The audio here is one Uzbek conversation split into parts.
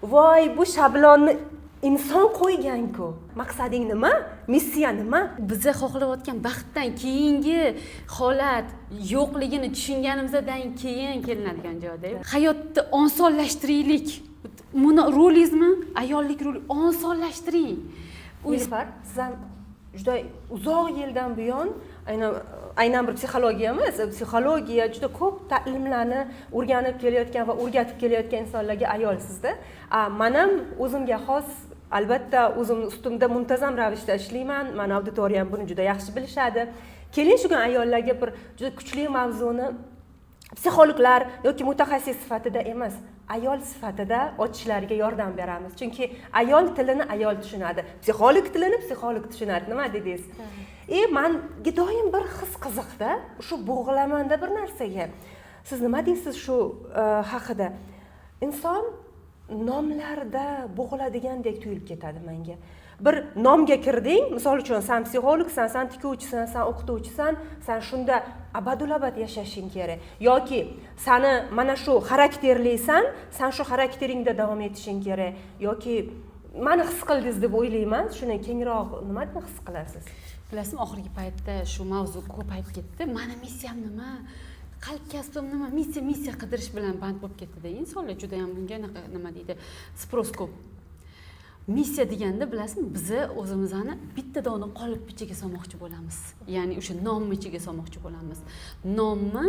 Voy, bu shablonni inson qo'ygan-ku. Maqsading nima? Missiya nima? Biza xohlayotgan baxtdan keyingi holat yo'qligini tushunganimizdan keyin kelinadigan joyda. Hayotni osonlashtiraylik. Buni rolingizmi? Ayollik roli osonlashtiring. Nilufar, siz ham juda uzoq yildan buyon aynan bir psixologiya emas, psixologiya juda ko'p ta'limlarni o'rganib kelayotgan va o'rgatib kelayotgan insonlarga ayolsizda. Man ham o'zimga xos, albatta, o'zimni ustimda muntazam ravishda ishlayman. Mani auditoriyam buni juda yaxshi bilishadi. Keling, shu ayollarga bir juda kuchli mavzuni psixologlar yoki mutaxassis sifatida emas, ayol sifatida ochishlariga yordam beramiz. Chunki ayol tilini ayol tushunadi, psixolog tilini psixolog tushunadi. Nima dedingiz? Manga doim bir his qiziqda, shu bo'g'ilamanda bir narsaga. Siz nima deysiz shu haqida? Inson nomlarda bo'g'iladigandek tuyulib ketadi menga. Bir nomga kirding, misol uchun, san psixologsan, san tikuvchisan, san o'qituvchisan, san shunda abadul abad yashashing kerak yoki sani mana shu xarakterlisan, san shu xarakteringda davom etishing kerak yoki mani his qildingiz deb o'ylayman. Shuni kengroq nima deb his qilasiz? Bilasizmi, oxirgi paytda shu mavzu ko'payib ketdi. Mani missiyam nima, qalb kasbim nima, missiya qidirish bilan band bo'lib ketdida insonlar. Judayam bunga anaqa, nima deydi, спрос ko'p. Missiya deganda, bilasizmi, biza o'zimizni bitta dona qolip ichiga solmoqchi bo'lamiz, ya'ni o'sha nomni ichiga solmoqchi bo'lamiz. Nomni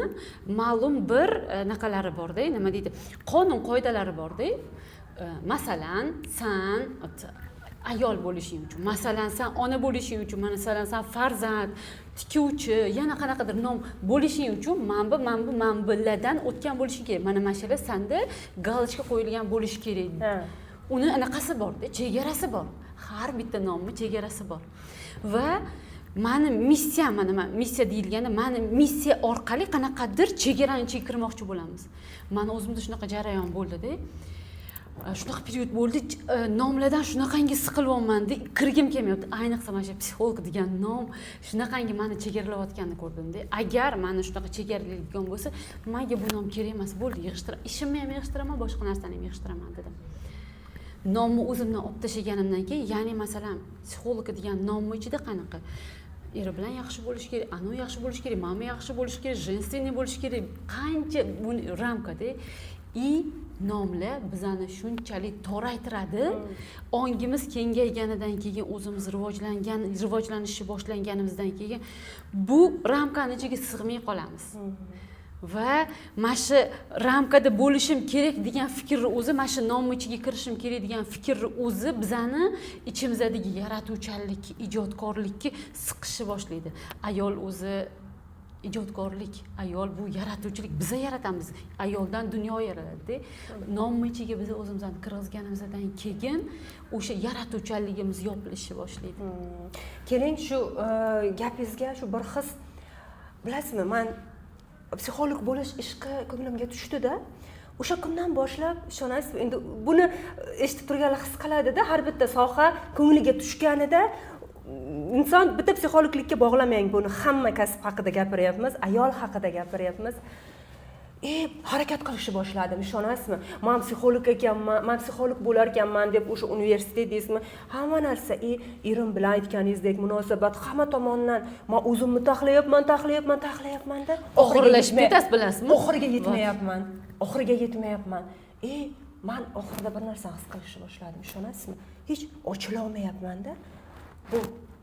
ma'lum bir anaqalari borda, nima deydi, qonun qoidalari borda. Masalan, san ayol bo'lishing uchun, masalan, san ona bo'lishing uchun, masalan, san farzand, tikuvchi, yana qanaqadir nom bo'lishing uchun mana bu, mana bu, mana bulardan o'tgan bo'lishing kerak, mana shular sanda галочка qo'yilgan bo'lishi kerak. Uni anaqasi borda, chegarasi bor, har bitta nomni chegarasi bor. Va mani missiyam, mana man missiya deyilganda, mani missiya orqali qanaqadir chegarani ichiga kirmoqchi bo'lamiz. Mani o'zimda shunaqa jarayon bo'ldida, shunaqa период bo'ldi, nomlardan shunaqangi siqilyapmanda, kirgim kelmayapti. Ayniqsa mana shu psixolog degan nom shunaqangi mani chegaralayotganini ko'rdimda. Agar mani shunaqa chegaralaydigan bo'lsa, manga bu nom kerak emas, bo'ldi, yig'ishtira, ishimni ham yig'ishtiraman, boshqa narsani ham yig'ishtiraman dedim. Nomni o'zimdan olib tashlaganimdan keyin, ya'ni masalan, psixolog degan nomni ichida qanaqa eri bilan yaxshi bo'lishi kerak, anavi yaxshi bo'lishi kerak, mana bu yaxshi bo'lishi kerak, женственный bo'lishi kerak, qancha buni ramkada. И nomlar bizani shunchalik toraytiradi. Ongimiz kengayganidan keyin, o'zimiz rivojlanishni boshlanganimizdan keyin bu ramkani ichiga sig'may qolamiz va mana shu ramkada bo'lishim kerak degan fikrni o'zi, mana shu nomni ichiga kirishim kerak degan fikrni o'zi bizani ichimizdagi yaratuvchanlikka, ijodkorlikka siqishni boshlaydi. Ayol o'zi ijodkorlik, ayol bu yaratuvchilik, biza yaratamiz, ayoldan dunyo yaraladida. Nomni ichiga biz o'zimizni kirgizganimizdan keyin o'sha yaratuvchanligimiz yopilishni boshlaydi. Keling, shu gapingizga shu bir his, bilasizmi, man psixolog bo'lish ishqi ko'nglimga tushdida, o'sha kundan boshlab, ishonasizmi, endi buni eshitib turganlar his qiladida, har bitta soha ko'ngliga tushganida inson, bitta psixologlikka bog'lamang buni, hamma kasb haqida gapiryapmiz, ayol haqida gapiryapmiz. Harakat qilishni boshladim, ishonasizmi, man psixolog ekanman, man psixolog bo'lar ekanman deb o'sha universitet deysizmi, hamma narsa, erim bilan aytganingizdek munosabat, hamma tomondan man o'zimni taxlayapman, taxlayapman, taxlayapmanda. Oxirlashib ketasiz, bilasizmi? Oxiriga yetmayapman, oxiriga yetmayapman. Man oxirida bir narsani his qilishni boshladim, ishonasizmi, hech ochilolmayapmanda. Bu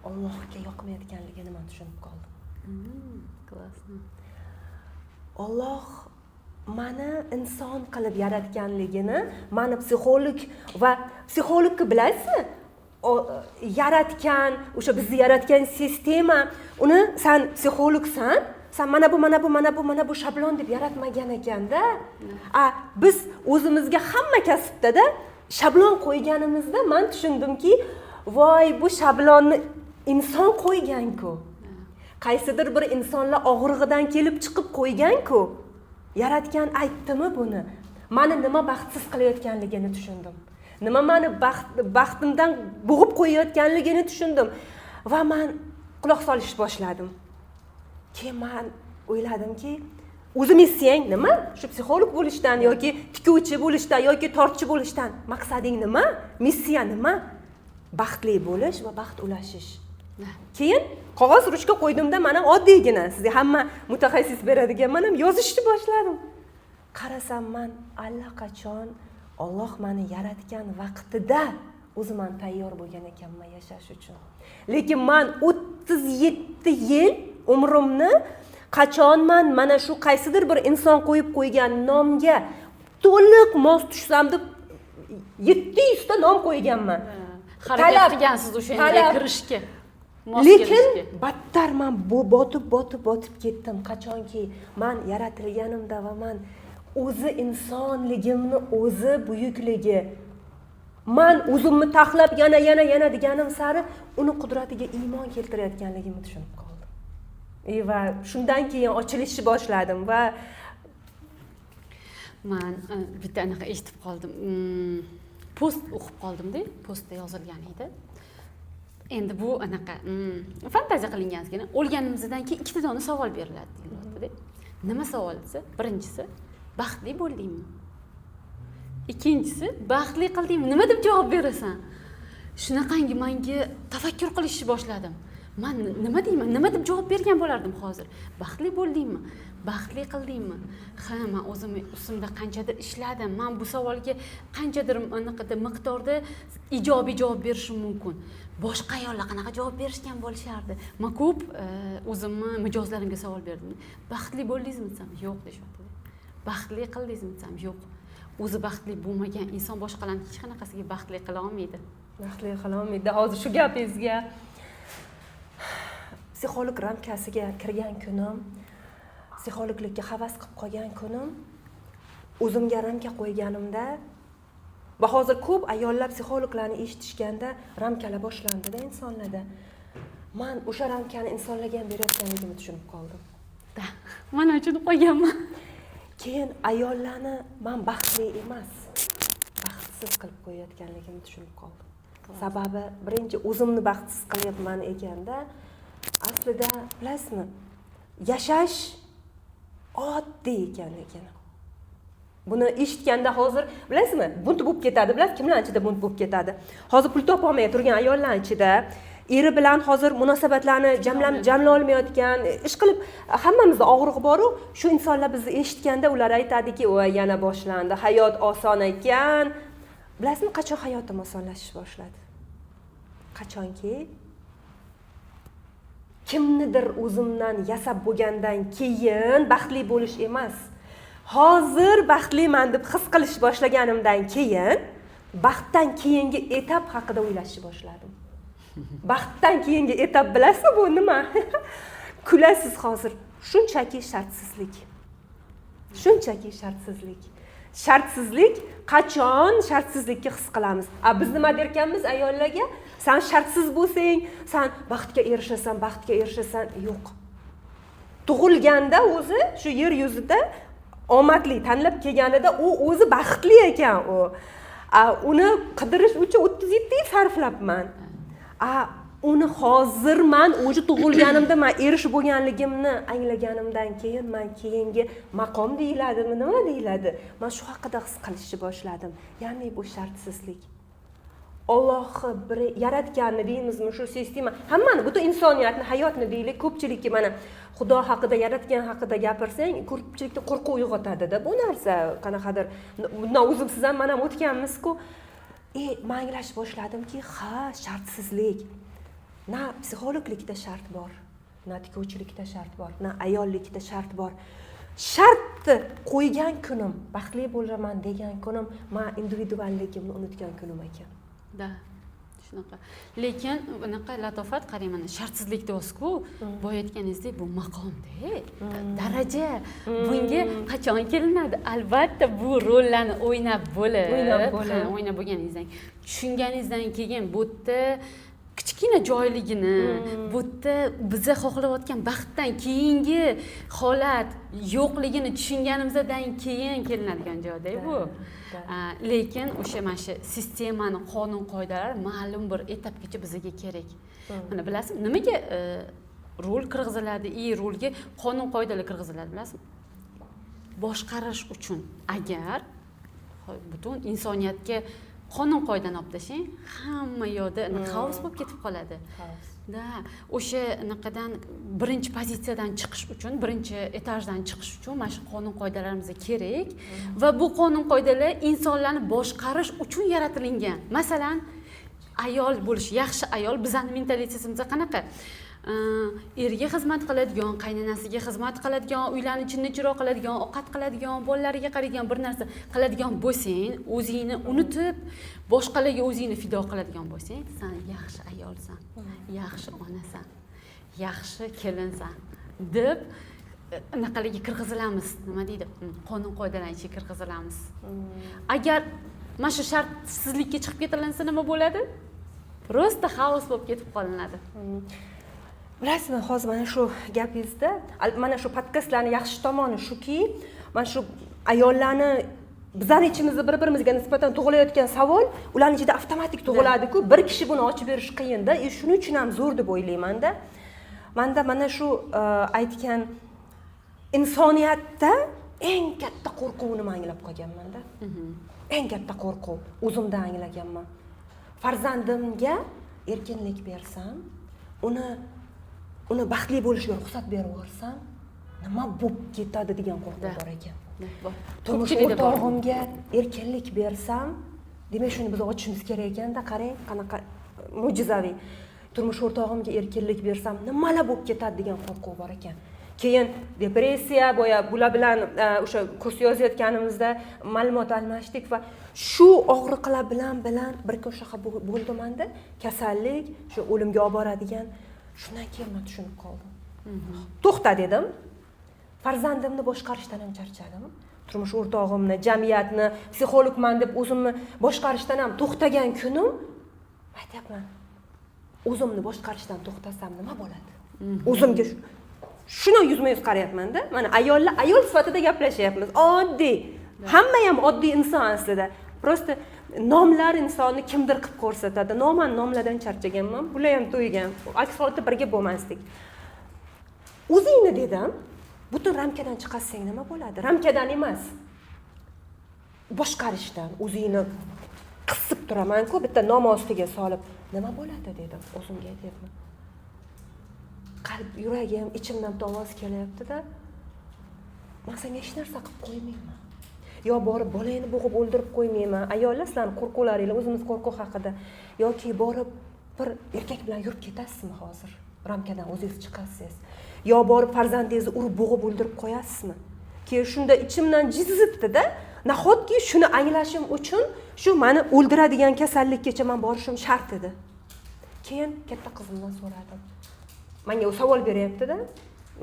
Allohga yoqmayotganligini man tushunib qoldim. Классно. Olloh mani inson qilib yaratganligini, mani psixolog va psixologni, bilasizmi, yaratgan, o'sha bizni yaratgan sistema uni san psixologsan, san mana bu, mana bu, mana bu, mana bu shablon deb yaratmagan ekanda. A biz o'zimizga hamma kasbdada shablon qo'yganimizda man tushundimki, voy, bu shablonni inson qo'ygan-ku, qaysidir bir insonlar og'rig'idan kelib chiqib qo'ygan-ku. Yaratgan aytdimi buni? Mani nima baxtsiz qilayotganligini tushundim, nima mani baxtimdan bo'g'ib qo'yayotganligini tushundim va man quloq solishni boshladim. Keyin man o'yladimki, O'zi missiyang nima? Shu psixolog bo'lishdan yoki tikuvchi bo'lishdan yoki tortchi bo'lishdan maqsading nima? Missiya nima? Baxtli bo'lish va baxt ulashish. Keyin qog'oz ruchka qo'ydimda, man ham oddiygina sizga hamma mutaxassis beradigan, man ham yozishni boshladim. Qarasam, man allaqachon Alloh meni yaratgan vaqtida o'zi man tayyor bo'lgan ekanman yashash uchun. Lekin man 37 yil umrimni qachon man mana shu qaysidir bir inson qo'yib qo'ygan nomga to'liq mos tushsam deb 700 ta nom qo'yganman. Harakat qilgansiz o'shanga kirishga. Lekin battar man botib botib botib ketdim. Qachonki man yaratilganimda va man o'zi insonligimni o'zi buyukligi, man o'zimni taxlab yana yana yana deganim sari uni qudratiga iymon keltirayotganligimni tushunib qoldim. Va shundan keyin ochilishni boshladim va man bitta anaqa eshitib qoldim. Post o'qib qoldimda, postda yozilgan edi. Endi bu anaqa fantaziya qilingansigina. O'lganimizdan keyin ikkita dona savol beriladi deyiladi. Nima savol desa, birinchisi baxtli bo'ldingmi? Ikkinchisi baxtli qildingmi? Nima deb javob berasan? Shunaqangi menga tafakkur qilishni boshladim. Man nima deyman? Nima deb javob bergan bo'lardim hozir? Baxtli bo'ldingmi? Baxtli qildingmi? Ha, men o'zim ustimda qanchadir ishladim. Men bu savolga qanchadir anaqada miqdorda ijobiy javob berishim mumkin. Boshqa ayollar qanaqa javob berishgan bo'lishardi? Men ko'p o'zimni mijozlarimga savol berdim. Baxtli bo'ldingizmi desam, yo'q deyishyapti. Baxtli qildingizmi desam, yo'q. O'zi baxtli bo'lmagan inson boshqalarni hech qanaqasiga baxtli qila olmaydi. Baxtli qila olmaydi. Hozir shu gapingizga psixolog ramkasiga kirgan kunim, psixologlikka havas qilib qolgan kunim, o'zimga ramka qo'yganimda va hozir ko'p ayollar psixologlarni eshitishganda ramkalar boshlandida insonlarda. Man o'sha ramkani insonlarga ham berayotganligimni tushunib qoldim. Mana tushunib qolganman. Keyin ayollarni man baxtli emas, baxtsiz qilib qo'yayotganligimni tushunib qoldim. Sababi birinchi o'zimni baxtsiz qilyapman ekanda, aslida bilasizmi, yashash oddiy ekanligini. Buni eshitganda hozir bilasizmi, bunt bo'lib ketadi, bilasiz, kimlar ichida bunt bo'lib ketadi? Hozir pul topolmay turgan ayollar ichida, eri bilan hozir munosabatlarni jamla olmayotgan, ish qilib hammamizda og'riq bor-u, shu insonlar bizni eshitganda ular aytadiki, "Voy, yana boshlandi, hayot oson ekan." Bilasizmi, qachon hayotim osonlashish boshladi? Qachonki kimnidir o'zimdan yasab bo'lgandan keyin baxtli bo'lish emas, hozir baxtliman deb his qilish boshlaganimdan keyin baxtdan keyingi etap haqida o'ylashni boshladim. Baxtdan keyingi etap bilasizmi bu nima? Kulasiz hozir. Shunchaki shartsizlik. Shunchaki shartsizlik. Shartsizlik qachon shartsizlikka his qilamiz? A biz nima derkanmiz ayollarga? Sen shartsiz bo'lsang, sen baxtga erishasan, baxtga erishasan. Yo'q. Tug'ilganda o'zi shu yer yuzida omadli tanlab kelganida u o'zi baxtli ekan u. A uni qidirish uchun 37 yil sarflabman. A uni hozir man o'zi tug'ilganimda man erishib bo'lganligimni anglaganimdan keyin man keyingi maqom deyiladimi, nima deyiladi? Man shu haqida his qilishni boshladim. Ya'ni bu shartsizlik. Allohni bir yaratganni deymizmi, shu sistema hammani, butun insoniyatni, hayotni deylik, ko'pchilikka mana Xudo haqida, yaratgan haqida gapirsang, ko'pchilikda qo'rquv uyg'otadi-da bu narsa. Qanaqadir bundan o'zim siz ham men ham o'tganmiz-ku. Men anglash boshladimki, ha, shartsizlik. Na psixologlikda shart bor, na tikuvchilikda shart bor, na ayollikda shart bor. Shartni qo'ygan kunim, baxtli bo'laman degan kunim, men individualligimni unutgan kunim ekan. Da, shunaqa. Lekin bunaqa latofat qarang, mana shartsizlik deyapsiz-ku, boya aytganingizdek bu maqomda, daraja. Bunga qachon kelinadi? Albatta bu rollarni o'ynab bo'lib, o'ynab bo'lganingizdan, tushunganingizdan keyin bu yerda kichkina joyligini, bu yerda biza xohlayotgan baxtdan keyingi holat yo'qligini tushunganimizdan keyin kelinadigan joyda bu. Lekin o'sha mana shu sistemani, qonun qoidalar ma'lum bir etapgacha bizga kerak. Mana bilasizmi, nimaga rol kirgiziladi, rolga qonun qoidalar kirgiziladi, bilasizmi? boshqarish uchun. Agar butun insoniyatga qonun qoidani olib tashlang, hamma yoqda xaos bo'lib ketib qoladi. Da, o'sha anaqadan birinchi pozitsiyadan chiqish uchun, birinchi etajdan chiqish uchun mana shu qonun qoidalarimiz kerak va bu qonun qoidalar insonlarni boshqarish uchun yaratilingan. Masalan, ayol bo'lish, yaxshi ayol bizning mentalitetimizda qanaqa? Erga xizmat qiladigan, qaynonasiga xizmat qiladigan, uylarni chinni chiroq qiladigan, ovqat qiladigan, bolalariga qaraydigan bir narsa qiladigan bo'lsang, o'zingni unutib, boshqalarga o'zingni fido qiladigan bo'lsang, sen yaxshi ayolsan, yaxshi onasan, yaxshi kelinsan deb anaqalarga kirgizilamiz. Nima deydi? Qonun qoidalarni ichiga kirgizilamiz. Agar mana shu shartsizlikka chiqib ketilinsa nima bo'ladi? Просто xaos bo'lib ketib qolinadi. Bilasizmi, hozir mana shu gapingizda, mana shu podkastlarning yaxshi tomoni shuki, mana shu ayollarni bizning ichimizda bir-birimizga nisbatan tug'ilayotgan savol, ularning ichida avtomatik tug'iladi-ku. Bir kishi buni ochib berish qiyinda, shuning uchun ham zo'r deb o'ylayman-da. Menda mana shu aytgan insoniyatda eng katta qo'rquvni men anglab qolganman-da. Eng katta qo'rquv o'zimda anglaganman. Farzandimga erkinlik bersam, uni baxtli bo'lishiga ruxsat berib yuborsam, nima bo'lib ketadi degan qo'rquv bor ekan. Turmush o'rtog'imga erkinlik bersam, demak shuni biz ochishimiz kerak ekanda, qarang, qanaqa mo'jizaviy. Turmush o'rtog'imga erkinlik bersam, nimalar bo'lib ketadi degan qo'rquv bor ekan. Keyin depressiya, boya bular bilan o'sha kurs yozayotganimizda ma'lumot almashdik va shu og'riqlar bilan bir kun shunaqa bo'ldi menda, kasallik, shu o'limga olib boradigan. Shundan keyin men tushunib qoldim. To'xta dedim. Farzandimni boshqarishdan ham charchadim. Turmush o'rtog'imni, jamiyatni, psixologman deb o'zimni boshqarishdan ham to'xtagan kunim aytyapman. O'zimni boshqarishdan to'xtasam nima bo'ladi? O'zimga shuni yuzma-yuz qarayapman-da. Mana ayollar ayol sifatida gaplashyapmiz. Oddiy. Hamma ham oddiy inson aslida. Просто nomlar insonni kimdir qilib ko'rsatadi. Noman nomlardan charchaganman. Bular ham to'ygan. Aks holda birga bo'lmasdik. O'zingni dedim, butun ramkadan chiqarsang nima bo'ladi? Ramkadan emas. Boshqarishdan o'zingni qisib turaman-ku, bitta nom ostiga solib, nima bo'ladi dedim, o'zimga aytyapman. Qalb, yuragim, ichimdan ovoz kelyapti-da. Men senga hech narsa qilib qo'ymayman. Yo borib bolangni bo'g'ib o'ldirib qo'ymayman. Ayollar sizlarning qo'rquvlaringlar, o'zimiz qo'rquv haqida. Yoki borib bir erkak bilan yurib ketasizmi hozir? Ramkadan o'zingiz chiqasiz. Yo borib farzandingizni urib bo'g'ib o'ldirib qo'yasizmi? Keyin shunda ichimdan jizitdi-da, nahotki shuni anglashim uchun shu meni o'ldiradigan kasallikkacha men borishim shart edi. Keyin katta qizimdan so'radim. Menga u savol beryapti-da.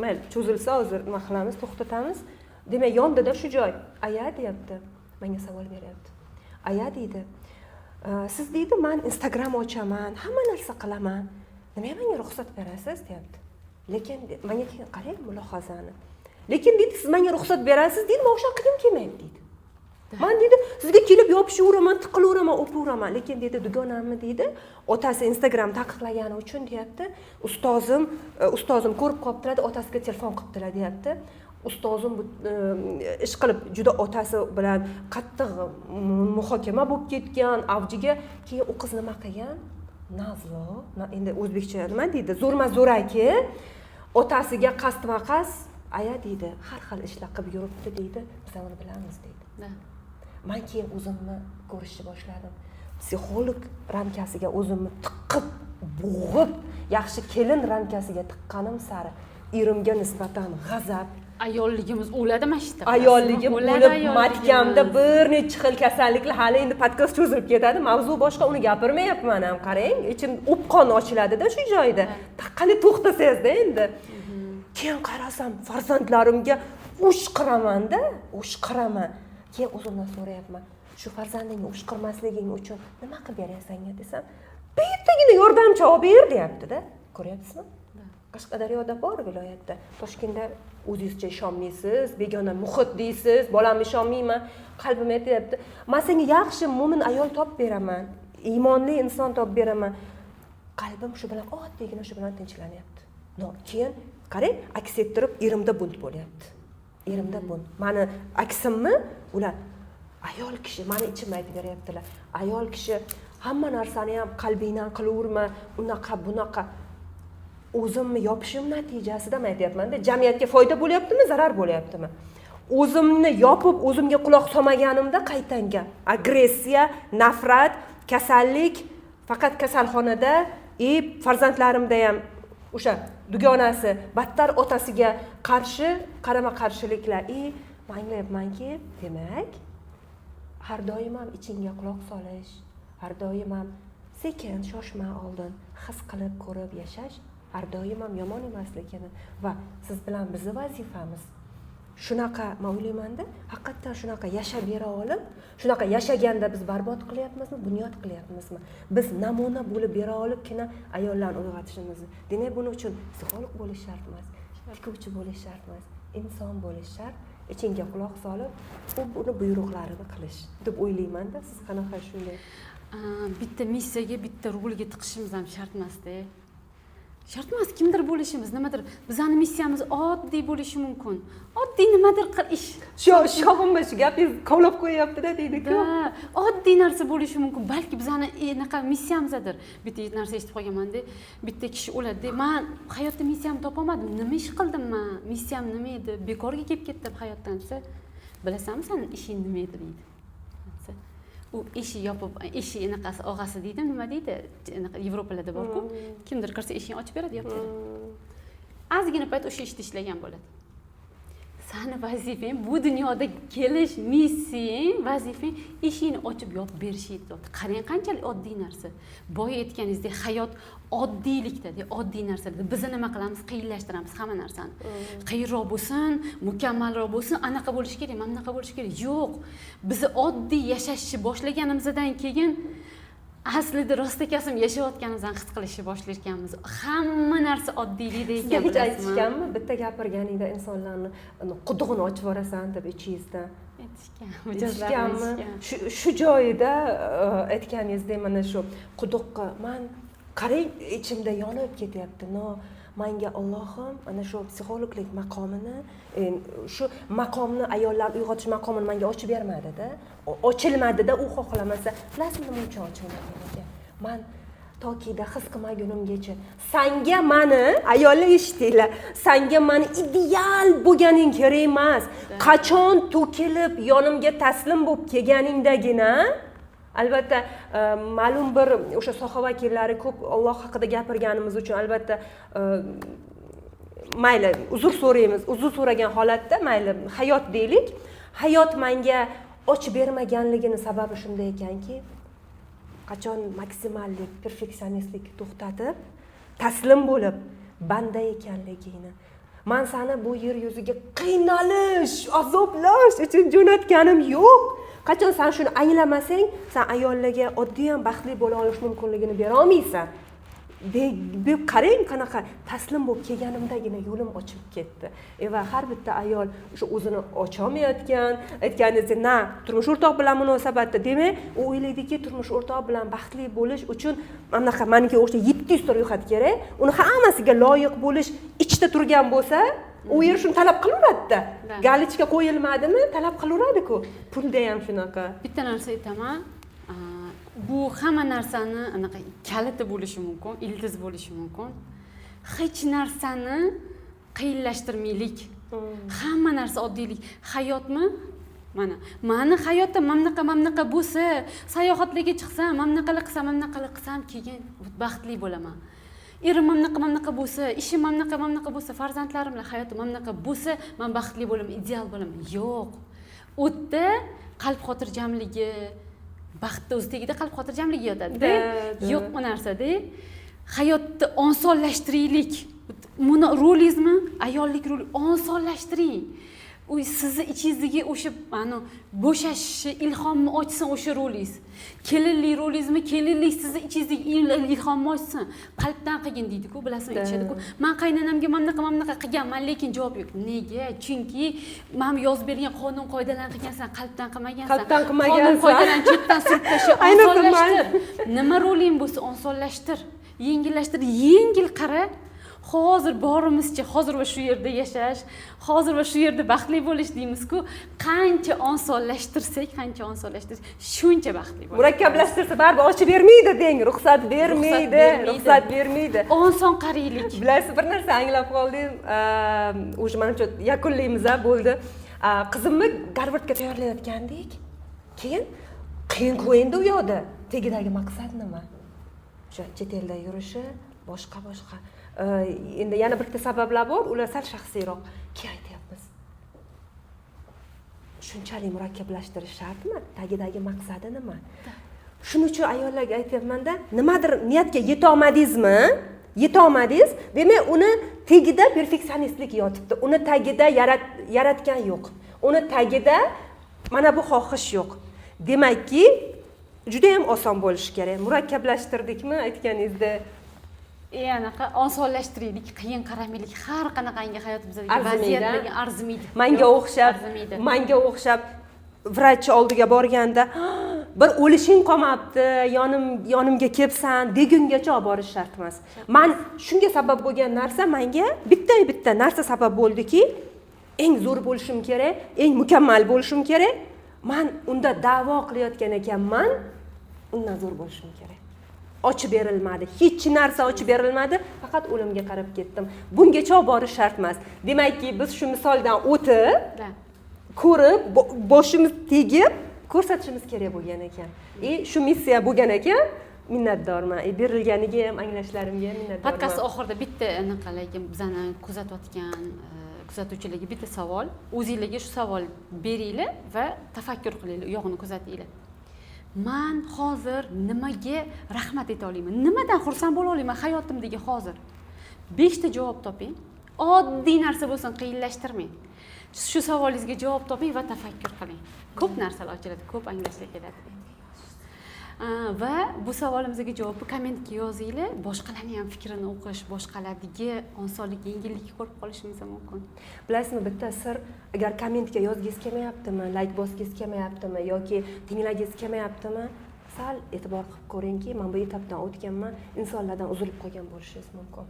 Mayli, cho'zilsa hozir nima qilamiz, to'xtatamiz. Demak, yondida shu joy. Aya deyapti. Menga savol beryapti. Aya deydi. Siz deydi, men Instagram ochaman, hamma narsa qilaman. Nimaga menga ruxsat berasiz deyapti. Lekin menga keyin qarang mulohazani. Lekin deydi, siz menga ruxsat berasiz deydi, men o'sha qilgim kelmaydi deydi. Men deydi, sizga kelib yopishaveraman, tiqilaveraman, o'paveraman. Lekin deydi, dugonamni deydi, otasi Instagram taqiqlagani uchun deyapti. Ustozim ko'rib qolibdilar, otasiga telefon qilibdilar deyapti. Ustozim bu ish qilib juda otasi bilan qattiq muhokama bo'lib ketgan avjiga. Keyin u qiz nima qilgan? Nazlo, endi o'zbekcha nima deydi? Zo'rma-zo'raki otasiga qasdma-qasd aya deydi, har xil ishlar qilib yuribdi deydi, biz uni bilamiz deydi. Men keyin o'zimni ko'rishni boshladim. Psixolog ramkasiga o'zimni tiqib, bo'g'ib, yaxshi kelin ramkasiga tiqqanim sari erimga nisbatan g'azab, ayolligimiz o'ladi mana shu yerda. Ayolligim o'lib, matkamda bir necha xil kasalliklar, hali endi podkast cho'zilib ketadi, mavzu boshqa, uni gapirmayapman ham, qarang, ichim o'pqon ochiladi-da shu joyda. Qanday to'xtasangizda endi. Keyin qarasam farzandlarimga o'shqiraman-da, o'shqiraman. Keyin o'zimdan so'rayapman, shu farzandingga o'shqirmasliging uchun nima qilib berasan desam, bittagina yordamchi olib ber deyapti-da. Ko'ryapsizmi? Qashqadaryoda bor viloyatda, Toshkentda o'zingizcha ishonmaysiz, begona muhit deysiz, bolamga ishonmayman, qalbim aytyapti. Men senga yaxshi mo'min ayol topib beraman, iymonli inson topib beraman. Qalbim shu bilan oddiygina shu bilan tinchlanyapti. No, keyin qarang, aks ettirib erimda bunt bo'lyapti. Erimda bu mani aksimmi, ular ayol kishi, mani ichimda aytib beryaptilar, ayol kishi hamma narsani ham qalbingdan qilaverma, unaqa bunaqa. O'zimni yopishim natijasida man aytyapmanda, jamiyatga foyda bo'lyaptimi, zarar bo'lyaptimi? O'zimni yopib, o'zimga quloq solmaganimda qaytanga agressiya, nafrat, kasallik, faqat kasalxonada и farzandlarimda ham o'sha dugonasi battar otasiga qarshi qarama qarshiliklar. И man anglayapmanki, demak, har doim ham ichingga quloq solish, har doim ham sekin, shoshma oldin, his qilib ko'rib yashash har doim ham yomon emasligini va siz bilan bizni vazifamiz shunaqa, man o'ylaymanda, haqiqatdan shunaqa yashab bera olib, shunaqa yashaganda biz barbod qilyapmizmi, bunyod qilyapmizmi? Biz namuna bo'lib bera olibgina ayollarni uyg'otishimiz. Demak, buning uchun psixolog bo'lish shart emas, tikuvchi bo'lish shart emas, inson bo'lish shart, ichingga quloq solib, u buni buyruqlarini qilish deb o'ylaymanda. Siz qanaqa shunday? Bitta missiyaga, bitta rolga tiqishimiz ham shart emasda. Shart emas kimdir bo'lishimiz, nimadir. Bizani missiyamiz oddiy bo'lishi mumkin. Oddiy nimadir ish. Shog'immi shu gapingiz kovlab qo'yyapti-da deydi-ku. Da, oddiy narsa bo'lishi mumkin. Balki bizani anaqa missiyamizdir. Bitta narsa eshitib qolganman-da, bitta kishi o'ladi. Men hayotda missiyamni topolmadim. Nima ish qildim men? Missiyam nima edi? Bekorga kelib ketdim hayotdan desa, bilasanmi sen ishing nima edi deydi. U eshik yopib, eshik anaqasi og'asi deydi, nima deydi? Anaqa Yevropalarda bor-ku. Kimdir kirsa eshikni ochib beradi, yopib beradi. Ozgina payt o'sha ishda ishlagan bo'ladi. Sani vazifang bu dunyoda kelish, missiyang, vazifang eshikni ochib yopib berish edi. Qarang, qanchalik oddiy narsa. Boya aytganingizdek, hayot oddiylikda, oddiy narsalarda. Biz nima qilamiz? Qiyinlashtiramiz hamma narsani. Qiyinroq bo'lsin, mukammalroq bo'lsin, anaqa bo'lishi kerak, mana bunaqa bo'lishi kerak. Yo'q. Biz oddiy yashashni boshlaganimizdan keyin aslida rostakasim yashayotganimizni his qilishni boshlayotganmiz. Hamma narsa oddiylikda ekan. Hech aytishganmi? Bitta gapirganingda insonlarni qudug'ini ochib yuborasan deb ichingizda. Aytishgan. Aytishganmi? Shu joyida aytganingizdek mana shu quduqqa man qarang, ichimda yonib ketyapti. No, manga Allohim ana shu psixologlik maqomini, shu maqomni, ayollar uyg'otish maqomini menga ochib bermadi-da. Ochilmadi-da, u xohlamasa. Bilasizmi nima uchun ochilmagan ekan? Man tokida his qilmagunimgacha sanga mani, ayollar eshitinglar, sanga mani ideal bo'lganing kerak emas. Qachon to'kilib yonimga taslim bo'lib kelganingdagina, albatta ma'lum bir o'sha soha vakillari ko'p Alloh haqida gapirganimiz uchun albatta mayli uzr so'raymiz. Uzr so'ragan holatda mayli hayot deylik. Hayot menga ochib bermaganligini sababi shunda ekanki, qachon maksimallik, perfeksionistlik to'xtatib, taslim bo'lib banda ekanligingni, man seni bu yer yuziga qiynalish, azoblash uchun jo'natganim yo'q. Qachon sen shuni anglamasang, sen ayollarga oddiy ham baxtli bo'la olish mumkinligini bera olmaysan. Deb qarang, qanaqa taslim bo'lib kelganimdagina yo'lim ochilib ketdi. Va har bitta ayol o'sha o'zini ocholmayotgan, aytganingizdek, na turmush o'rtoq bilan munosabatda, demak, u o'ylaydiki, turmush o'rtoq bilan baxtli bo'lish uchun anaqa menga o'sha 700 ta ro'yxat kerak, uni hammasiga loyiq bo'lish ichda turgan bo'lsa, u yer shuni talab qilaveradi-da. Galichka qo'yilmadimi, talab qilaveradi-ku. Pulda ham shunaqa. Bitta narsa aytaman. Bu hamma narsani anaqa kaliti bo'lishi mumkin, ildiz bo'lishi mumkin. Hech narsani qiyinlashtirmaylik. Hamma narsa oddiylik. Hayotmi? Mana, mani hayotda mana bunaqa bo'lsa, sayohatlarga chiqsam, mana bunaqa qilsam, mana bunaqa qilsam, keyin baxtli bo'laman. Erim mana bunaqa bo'lsa, ishim mana bunaqa bo'lsa, farzandlarim bilan hayotim mana bunaqa bo'lsa, men baxtli bo'laman, ideal bo'laman. Yo'q. U yerda qalb xotirjamligi, baxtni o'zi tagida qalb xotirjamligi yotadi-da. Yo'q bu narsada. Hayotni osonlashtiraylik. Buni rolingizmi? Ayollik roli osonlashtiring. U sizni ichingizdagi o'sha mana bo'shashishi, ilhomni ochsin o'sha rolingiz. Kelinlik rolingizmi? Kelinlik sizni ichingizdagi ilhomni ochsin. Qalbdan qilgin deydi-ku, bilasizmi, aytishadi-ku. Men qaynonamga mana bunaqa qilganman, lekin javob yo'q. Nega? Chunki men yozib bergan qonun qoidalarni qilgansan, qalbdan qilmagansan. Qalbdan qilmagansan. Qonun qoidalarni chetdan surib tashlab osonlashtir. Nima roling bo'lsa osonlashtir, yengillashtir, yengil qara. Hozir borimizcha hozir va shu yerda yashash, hozir va shu yerda baxtli bo'lish deymiz-ku. Qancha osonlashtirsak, qancha osonlashtirsak, shuncha baxtli bo'lamiz. Murakkablashtirsa baribir ochib bermaydi deng, ruxsat bermaydi, ruxsat bermaydi. Oson qaraylik. Bilasiz, bir narsa anglab qoldim. Уже manimcha yakunlaymiz, bo'ldi. Qizimni Garvardga tayyorlayotgandik. Keyin qiyin-ku endi u yoqda. Tagidagi maqsad nima? O'sha chet elda yurishi, boshqa boshqa. Endi yana bitta sabablar bor, ular sal shaxsiyroq. Keyin aytyapmiz. Shunchalik murakkablashtirish shartmi? Tagidagi maqsadi nima? Shuning uchun ayollarga aytyapmanda, nimadir niyatga yetolmadingizmi? Yetolmadingiz, demak uni tagida perfeksionistlik yotibdi. Uni tagida yaratgan yo'q. Uni tagida mana bu xohish yo'q. Demakki, juda ham oson bo'lishi kerak. Murakkablashttirdikmi aytganingizda? Anaqa osonlashtiraylik, qiyin qaramaylik. Har qanaqangi hayotimizdagi vaziyatlarga arzimaydi. Manga o'xshab vrach oldiga borganda bir o'lishing qolmabdi, yonimga kelsan degungacha olib borish shart emas. Man shunga sabab bo'lgan narsa, menga bitta narsa sabab bo'ldiki, eng zo'r bo'lishim kerak, eng mukammal bo'lishim kerak. Man unda da'vo qilayotgan ekanman, undan zo'r bo'lishim kerak. Ochib berilmadi, hech narsa ochib berilmadi, faqat o'limga qarab ketdim. Bungacha borish shart emas. Demakki, biz shu misoldan o'tib, ko'rib, boshimiz tegib ko'rsatishimiz kerak bo'lgan ekan. Shu missiya bo'lgan ekan, minnatdorman. Berilganiga ham, anglashlarimga ham minnatdorman. Podkast oxirida bitta anaqa, lekin bizani kuzatayotgan kuzatuvchilarga bitta savol. O'zingizlarga shu savol beringlar va tafakkur qilinglar, u yog'ini kuzatinglar. Man hozir nimaga rahmat ayta olaman? Nimadan xursand bo'la olaman hayotimdagi hozir? 5 ta javob toping. Oddiy narsa bo'lsin, qiyinlashtirmang. Shu savolingizga javob toping va tafakkur qiling. Ko'p narsalar ochiladi, ko'p anglashlar keladi. Va bu savolimizga javobni kommentga yozinglar. Boshqalarning ham fikrini o'qish, boshqalardagi osonlik, yengillikni ko'rib qolishimiz mumkin. Bilasizmi, bitta sir, agar kommentga yozgingiz kelmayaptimi, like bosgingiz kelmayaptimi yoki tinglagingiz kelmayaptimi, sal e'tibor qilib ko'ringki, men bu etapdan o'tganman, insonlardan uzilib qolgan bo'lishingiz mumkin.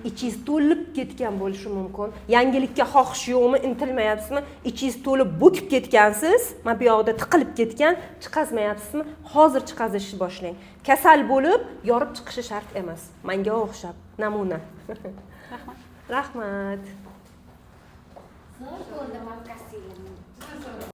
Ichingiz to'lib ketgan bo'lishi mumkin. Yangilikka xohish yo'qmi, intilmayapsizmi? Ichingiz to'lib bo'kib ketgansiz, mana bu yoqda tiqilib ketgan, chiqazmayapsizmi? Hozir chiqazishni boshlang. Kasal bo'lib, yorib chiqishi shart emas. Menga o'xshab namuna. Rahmat. Rahmat. Zo'r bo'ldi podkastingiz.